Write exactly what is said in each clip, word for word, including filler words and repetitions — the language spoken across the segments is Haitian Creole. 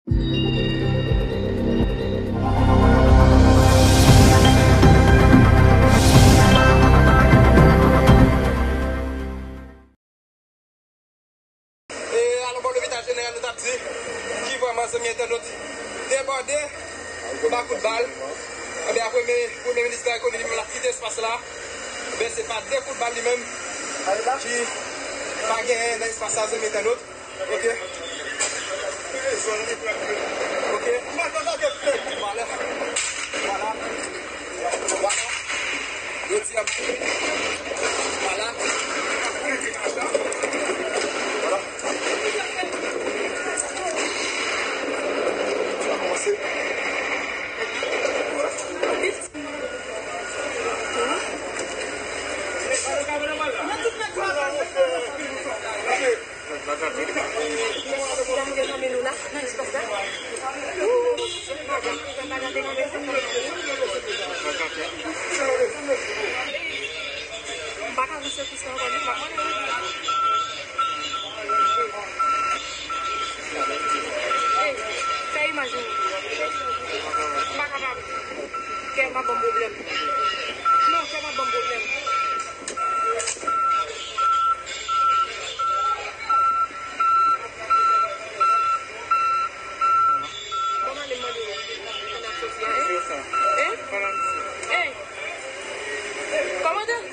E, alò, bò lopital jeneral, nou t ap di, ki vrèman, zanmi entènot, debòde anba kout bal. Ebyen, premye, premye minis la rekonèt li menm l ap kite espas la. Ebyen, se pa de kout bal li menm ki pa genyen nan espas la, zanmi entènot. Ok. Ok. Vwala. Vwala. Vwala. Yo di ap. Vwala. Vwala. Sa kòmanse. Ey, fè imaj ou. M pa kapab. Kè m ap ban m pwoblèm. Non, kè m ap ban m pwoblèm. Kòman ale mande w? Kòman ap soti a, hein? Hein? Hein? Kòmandan?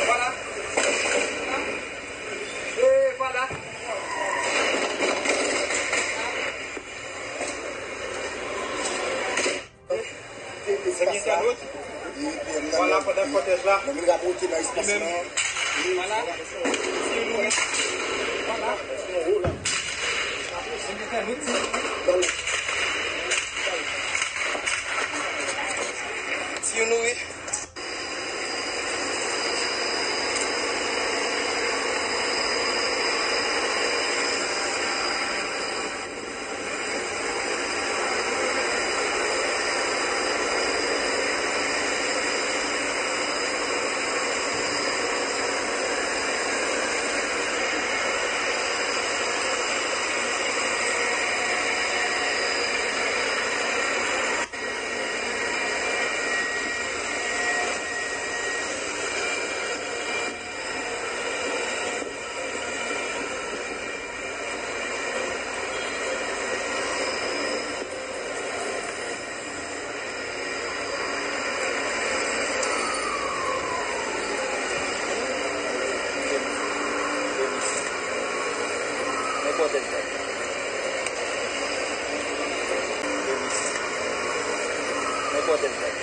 Vwala. E vwala. Zanmi entènot, vwala pandan kòtèj la, li menm, vwala, ti nouri, vwala, zanmi entènot, ti nouri. Nenpòt èl fèt. Nenpòt èl fèt.